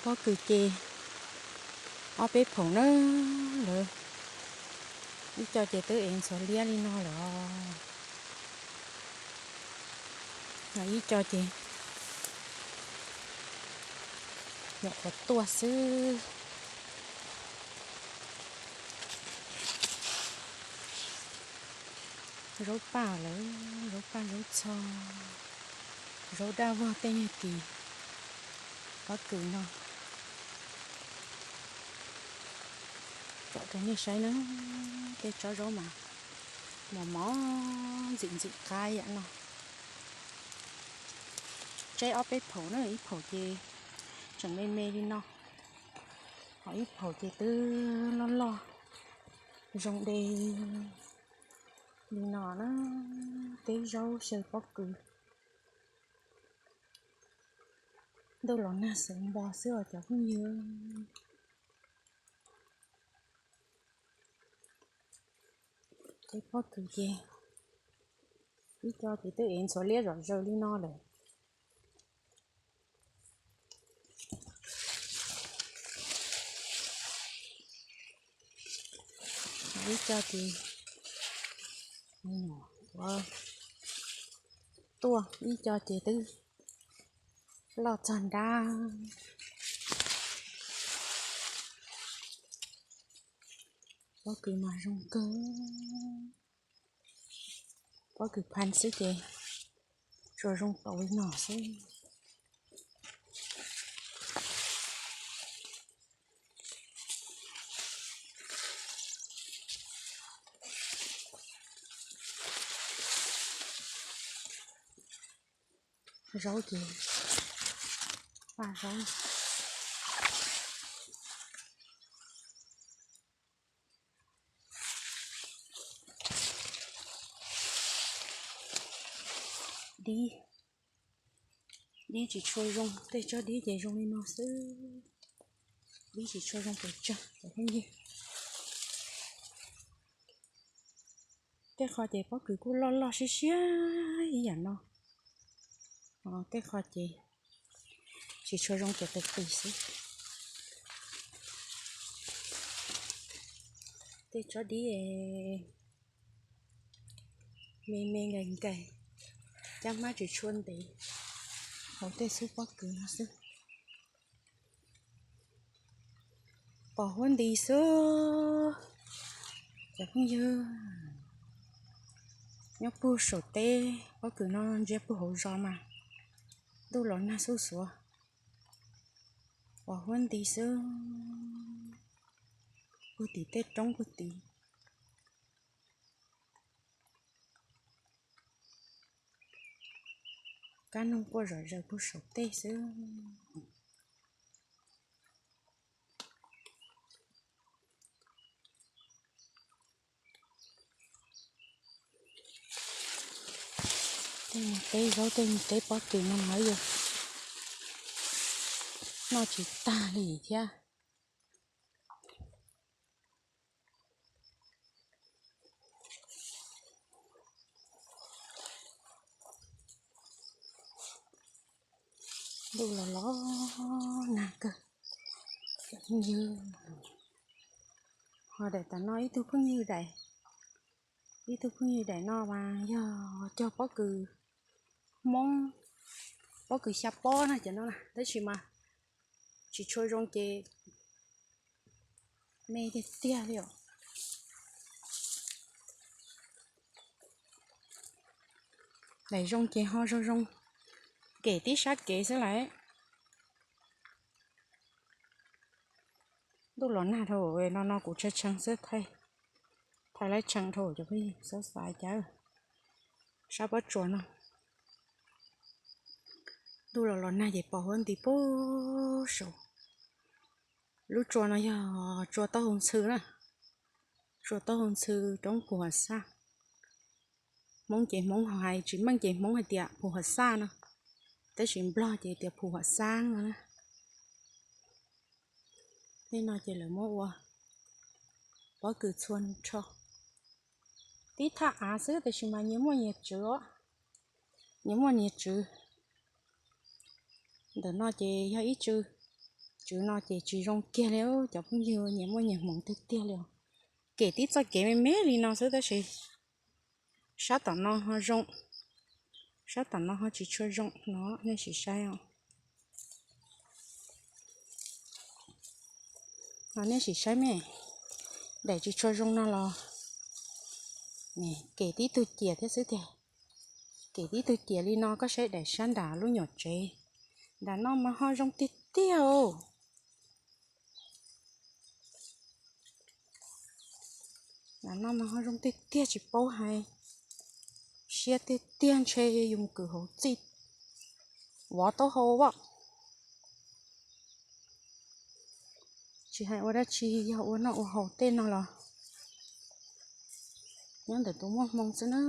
Pob kws ces ob peb phaum na, lawv ib co ces twb ev ntxhuav liab li no lawm. Ib co ces nyuam qhuav tuaj xwb. Zaub paj lawm, zaub paj zaub txho, zaub daj vog tej yog kis pob kws no. Tsom rau nej saib na, tej tsob zaub mas mos mos ntxim ntxim qab yam no. Tseb ob peb phaum na, ib phaum ces tseem me me li no, ho ib phaum ces twb loj loj zoo de li no na. Teb zaub xyaw pob kws, ntuj los nag xeev npo xwb os cov phooj ywg. Teb pob kws ces ib co ces twb ev ntxhuav liab zom zaws li no lawm. Ib co ces tuaj, ib co ces twb loj txog nrab. Pob kws mas zoo kawg. Pob kws phan xwb ces tsuas zoo tau li no xwb. Zaub ces paj zaub. Dib, dib tsis tshua zoo, tej tsob dib ces zoo li no xwb. Dib tsis tshua zoo pes tsawg cov phooj ywg. Tej qho ces pob kws kuj loj loj siab siab ib yam no, tej qho ces tsis tshua zoo ces qis qis xwb. Tej tsob dib me me nkais nkais, caj hmab tsis tshua ntev, hauv tej xub pob kws no xwb. Pos huab nti xwb cov phooj ywg. Nyob puag saum teb pob kws no ntsia puag hauv zos mas ntuj los nag xuj xuav. Pos huab nti xwb puag tim tej roob puag tim. Kab noog quaj zom zaws puag saum tej xwb. Tej teb zaub tej teb pob kws no mas yog noj tsis tag li thiab. Ntuj los los nag kawg. Phooj ywg, ho daim tam no ib tug phooj ywg daim, ib tug phooj ywg daim no mas yog cog pob kws Hmoob, pob kws xya pob na cov no na, tab sis mas tsis tshua zoo ces me tiag tiag li os. Daim zoo ces ho zoo zoo, kem tib sab kev xwb lawm. Ntuj los nag dhau no no kuv tshee tshee xwb, thaij laib tshee dhau cov phooj ywg, xav xav cas sab pob tsuas no. Ntuj los los nag ces pos huab nti puag saud. Lub tsua no yog tsua taub hau ntxhw na, tsua taub hau ntxhw roob Phu Huam Xaj. Hmoob ces Hmoob hais, tsis meej ces Hmoob hais tias Phu Huam Xaj no, tab sis Nplog ces tias Phu Huam Xaj no na. Tej no ces lawv muab ua pob kws txhua nrho. Tib thaj av xwb tab sis mas nyias muaj nyias tswv os, nyias muaj nyias tswv. Ntawm no ces yog ib tswv, Tswv no ces tsis zoo kiag li cov phooj ywg, nyias muaj nyias hmoov tiag tiag li. Kem tib txoj kev me me li no xwb tab sis sab tom no ho zoo, sab tom no ho tsis tshua zoo no, nej sim saib os. No nej sim saib me, daim tsis tshua zoo no los kem tib tug ciam thiab xwb tiag. Kem tib tug ciam li no koj saib daim sab nram lub nyuam tsev, nram no mas ho zoo tiag tiag os. Nram no mas ho zoo tiag tiag tsis paub hais, siab tiag tiag ntshe yus mus kwm hauv txij vov taub hau as. Tsis hais ua dab tsi, yog ua noj ua haus tej no los nyob ntawm tus muaj hmoo xwb na.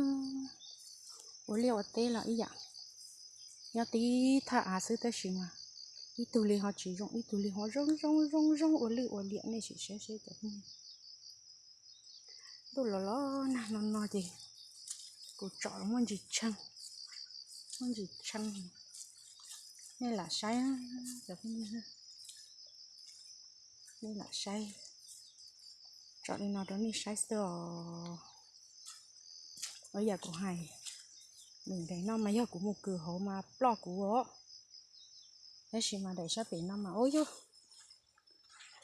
Ua liaj ua teb los ib yam, nyob tib thaj av xwb tab sis mas ib tug li ho tsis zoo, ib tug li ho zoo zoo zoo zoo ua lwj ua liam, nej sim saib seb cov phooj ywg. Ntuj los los nag no no ces kuv tsom los muaj ntsis tshee, muaj ntsis tshee. Nej lam saib cov phooj ywg, nej lam saib. Tsom li no rau nej saib xwb os. Ua yam kuv hais, nws daim no mas yog kuv mus kwm hauv mas ploj kuv os. Tab sis mas daim sab pem no mas ua yog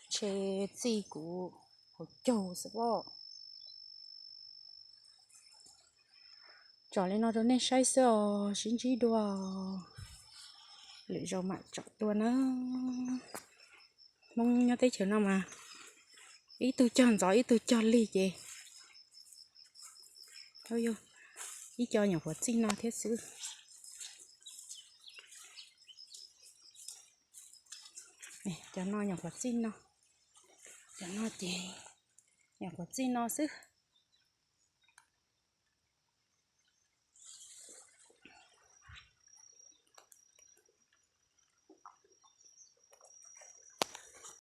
ntshe txij kuv hauv caug xwb os. Tsom li no rau nej saib xwb os, sib ntsib dua, lwm zaus mam tsom dua na. Hmoob nyob teb chaws no mas ib tug cog ntxov ib tug cog lig ces ib co nyuam qhuav txij no thiab xwb. Cov no nyuam qhuav txij no, cov no ces nyuam qhuav txij no xwb.